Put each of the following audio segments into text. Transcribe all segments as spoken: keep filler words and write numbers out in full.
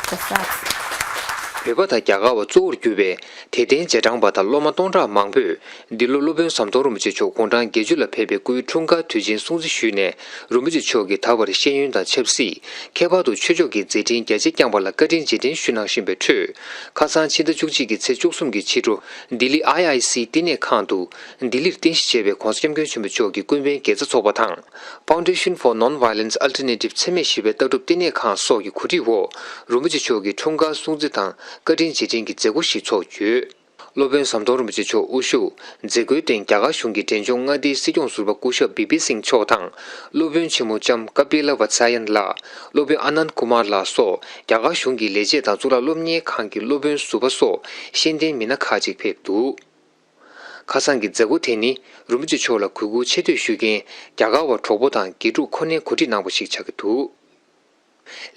བོད་པ་དང་རྒྱ་གར་བ་གཙོ་བོར་གྱུར་པའི་དད་ལྡན་རྗེས་འབྲང་པ་དང་སློབ་མ་སྟོང་ཕྲག་མང་པོས་འདི་ལོ་སློབ་དཔོན་ཟམ་གདོང་རིན་པོ་ཆེ་མཆོག་དགུང་གྲངས་བརྒྱད་ཅུ་ལ་ཕེབས་པའི་སྐུའི་འཁྲུངས་སྐར་དུས་ཆེན་སྲུང་བརྩི་ཞུས་ནས། རིན་པོ་ཆེ་མཆོག་གིས་ད་བར་ཤེས་ཡོན་དང་ཆབ་སྲིད། ཁྱད་པར་དུ་ཆོས་ཕྱོགས་ཀྱི་མཛད་འཕྲིན་རྒྱ་ཆེ་བསྐྱངས་པ་ལ་བཀའ་དྲིན་རྗེས་དྲན་ཞུས་གནང་བཞིན་པའི་ཁྲོད། ཁ་སང་ཕྱི་ཟླ་བཅུ་གཅིག་གི་ཚེས་བཅུ་གསུམ་གྱི་ཕྱི་དྲོ། ལྡི་ལི་ཨའི་ཨའི་སི་བསྟི་གནས་ཁང་དུ། ལྡི་ལིར་རྟེན་གཞི་བྱས་པའི་༧གོང་ས་༧སྐྱབས་མགོན་ཆེན་པོ་མཆོག་གི་ཀུན་ཕན་དགེ་རྩ་ཚོགས་པ་དང་། Foundation for Non-Violence Alternative འཚེ་མེད་ཞི་བའི་ལྟ་གྲུབ་བསྟི་གནས་ཁང་སོགས་ཀྱི་གོ་སྒྲིག་འོག་རིན་པོ་ཆེ་མཆོག་གི་འཁྲུངས་སྐར་སྲུང་བརྩི་དང་བཀའ་དྲིན་རྗེས་དྲན་གྱི་མཛད་སྒོ་ཞིག་ཚོགས་ཡོད། སློབ་དཔོན་ཟམ་གདོང་རིན་པོ་ཆེ་མཆོག་དབུ་བཞུགས་མཛད་སྒོའི་སྟེང་རྒྱ་གར་གཞུང་གི་འབྲས་ལྗོངས་མངའ་སྡེའི་སྲིད་སྐྱོང་ཟུར་པ་སྐུ་ཞབས་བི་པི་སིང་མཆོག་དང་། སློབ་དཔོན་ཆེན་མོ་ལྕམ་ཀ་པི་ལ་ཝ་ཚ་ཡན་ལགས། སློབ་དཔོན་ཨ་ནན་ཀུ་མར་ལགས་སོགས་རྒྱ་གར་གཞུང་གི་ལས་བྱེད་དང་གཙུག་ལག་སློབ་གཉེར་ཁང་གི་སློབ་དཔོན་ཟུར་པ་སོགས་ཤེས་ལྡན་མི་སྣ་ཁག་ཅིག་ཕེབས་འདུག་ཁ་སང་གི་མཛད་སྒོ་དེ་ནི་རིན་པོ་ཆེ་མཆོག་ལ་གུས་བཀུར་ཆེ་བསྟོད་ཞུ་མཁན་རྒྱ་གར་བ་གྲོགས་པོ་དང་དགེ་ཕྲུག་ཁོ་ནའི་གོ་སྒྲིག་གནང་བ་ཞིག་ཆགས་ཀྱི་འདུག་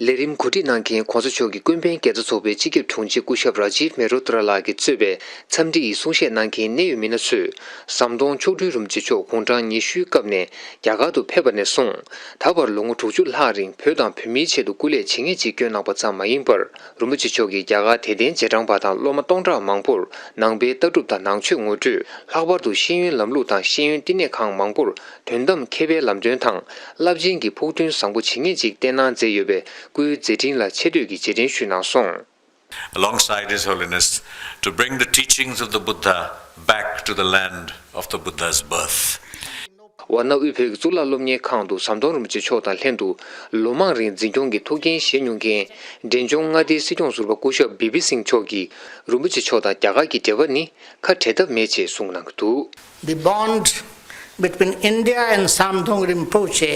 ལས་རིམ་གོ་སྒྲིག་གནང་མཁན་༧གོང་ས་མཆོག་གི་ཀུན་ཕན་དགེ་རྩ་ཚོགས་པའི་སྤྱི་ཁྱབ་དྲུང་ཆེ་སྐུ་ཞབས་ར་ཇིབ་མེ་རོ་ཏྲ་ལགས་ཀྱིས་གཙོས་པའི་འཚམས་འདྲི་ཡི་གསུང་བཤད་གནང་མཁན་གནད་ཡོད་མི་སྣ་ཚོས་ཟམ་གདོང་མཆོག་སྤྲུལ་རིན་པོ་ཆེ་མཆོག་དགུང་གྲངས་ཉི་ཤུའི་སྐབས་ནས་རྒྱ་གར་དུ་ཕེབས་པ་ནས་བཟུང་ད་བར་ལོ་ངོ་དྲུག་ཅུ་ལྷག་རིང་བོད་དང་བོད་མིའི་ཆེད་དུ་སྐུ་ལས་ཇི་སྙེད་ཅིག་བསྐྱོན་གནང་པ་ཙམ་མ་ཡིན་པར། རིན་པོ་ཆེ་མཆོག་གིས་རྒྱ་གར་དད་ལྡན་རྗེས་འབྲང་པ་དང་སློབ་མ་སྟོང་ཕྲག་མང་པོར་ནང་པའི་ལྟ་གྲུབ་དང་ནང་ཆོས་ངོ་སྤྲོད། ལྷག་པར་དུ་ཤེས་ཡོན་ལམ་ལུགས་དང་ཤེས་ཡོན་བསྟི་གནས་ཁང་མང་པོར་དོན་དམ་མཁས་པའི་ལམ་སྟོན་དང་རླབས་ཆེན་གྱི་ཕུགས་འདུན་བཟང་པོ་ཇི་སྙེད་ཅིག་བསྟན་གནང་མཛད་ཡོད་པའི་སྐུའི་མཛད་འཕྲིན་ལ་ཆེ་བསྟོད་ཀྱི་རྗེས་དྲན་ཞུས་གནང་སོང་། Alongside His Holiness, to bring the teachings of the Buddha back to the land of the Buddha's birth. ཝཱ་ཎ་དབུས་བོད་ཀྱི་གཙུག་ལག་སློབ་གཉེར་ཁང་དུ་ཟམ་གདོང་རིན་པོ་ཆེ་མཆོག་དང་ལྷན་དུ་ལོ་མང་རིང་འཛིན་སྐྱོང་གི་ཐུགས་འགན་བཞེས་མྱོང་མཁན་འབྲས་ལྗོངས་མངའ་སྡེའི་སྲིད་སྐྱོང་ཟུར་པ་སྐུ་ཞབས་བི་པི་སིང་མཆོག་གིས་རིན་པོ་ཆེ་མཆོག་དང་རྒྱ་གར་གྱི་འབྲེལ་བ་ནི་ཁ་བྲལ་ཐབས་མེད་ཅེས་གསུངས་གནང་གི་འདུག The bond between India and Samdong Rinpoche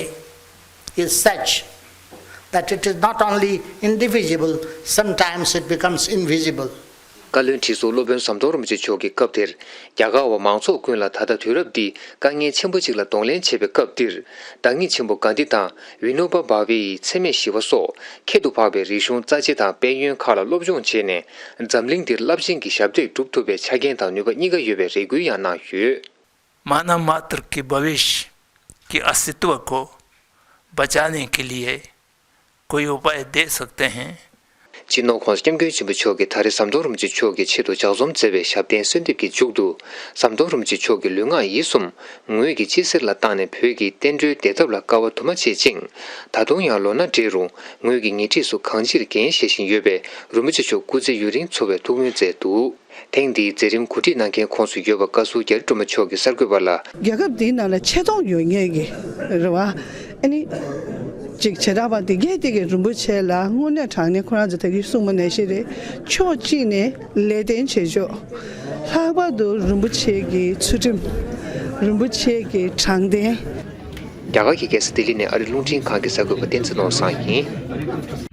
is such that it is not only indivisible, sometimes it becomes invisible. བཀའ་བློན་ཁྲི་ཟུར་སློབ་དཔོན་ཟམ་གདོང་རིན་པོ་ཆེ་མཆོག་གིས་སྐབས་དེར་རྒྱ་གར་བ་མང་ཚོགས་ཀུན་ལ་ད་ལྟ་དུས་རབས་འདི་དཀའ་ངལ་ཆེན་པོ་ཅིག་ལ་གདོང་ལེན་བྱེད་པའི་སྐབས་འདིར། བདག་ཉིད་ཆེན་པོ་གྷན་དྷི་དང་བི་ནོ་བ་བྷ་ཝེ་ཡི་འཚེ་མེད་ཞི་བ་སོགས་ཁྱད་དུ་འཕགས་པའི་རིག་གཞུང་རྩ་ཆེ་དང་དཔལ་ཡོན་ཁག་ལ་སློབ་སྦྱོང་བྱས་ནས་འཛམ་གླིང་འདིར་རླབས་ཆེན་གྱི་ཞབས་འདེགས་སྒྲུབ་ཐུབ་པའི་ཆ་རྐྱེན་དང་ནུས་པ་གཉིས་ཀ་ཡོད་པའི་རེ་སྐུལ་ཡང་གནང་ཡོད། मानव मात्र के भविष्य के अस्तित्व को बचाने के लिए कोई उपाय दे सकते हैं। སྤྱི་ནོར་༧གོང་ས་༧སྐྱབས་མགོན་ཆེན་པོ་མཆོག་གིས་ད་རེས་ཟམ་གདོང་རིན་པོ་ཆེ་མཆོག་གིས་ཆེད་དུ་ལྗགས་རྩོམ་མཛད་པའི་ཞབས་བརྟན་གསོལ་འདེབས་ཀྱི་མཇུག་ཏུ། ཟམ་གདོང་རིན་པོ་ཆེ་མཆོག་གི་ལུས་ངག་ཡིད་གསུམ་ངོས་ཀྱི་སྤྱི་སེར་ལ་བཏང་ནས་བོད་ཀྱི་བསྟན་འགྲོའི་བདེ་ཐབས་ལ་དཀའ་བ་དུ་མ་སྤྱད་ཅིང་། ད་དུང་ཡང་ལོ་ན་བགྲེས་རུང་ངོས་ཀྱི་ཉེ་འཁྲིས་སུ་གང་ཅིར་འགན་བཞེས་བཞིན་ཡོད་པས་རིན་པོ་ཆེ་མཆོག་སྐུ་ཚེ་ཡུན་རིང་འཚོ་བའི་ཐུགས་སྨོན་མཛད་འདུག་ཐེངས་འདིའི་མཛད་རིམ་གོ་སྒྲིག་གནང་མཁན་ཁོངས་སུ་ཡོད་པ་བཀའ་ཟུར་རྒྱ་རི་སྒྲོལ་མ་མཆོག་གིས་གསར་འགོད་པ་ལ། རྒྱལ་ཁབ་འདིའི་ནང་ལ་ཆེ་མཐོང་ཡོད་མཁན་གྱི་རེད་བ། ཨ་ནི། ཅིག་བྱེ་བྲག་པ་འདི་གས་དེ་གའི་རིན་པོ་ཆེ་ལ་དངོས་གནས་དྲང་གནས་ཁོ་རང་ཚོ་ད་གིན་གསུངས་པ་ནང་བཞིན་རེད། ཕྱོགས་གཅིག་ནས་ལེགས་ལྡན་བྱེད་ཕྱོགས། ལྷག་པར་དུ་རིན་པོ་ཆེ་གི་ཚུལ་ཁྲིམས། རིན་པོ་ཆེ་གི་དྲང་བདེན། རྒྱ་གར་གྱི་རྒྱལ་ས་ལྡི་ལི་ནས་ཨ་རི་རླུང་འཕྲིན་ཁང་གི་གསར་འགོད་པ་བསྟན་འཛིན་ནོར་བཟང་ཡིན།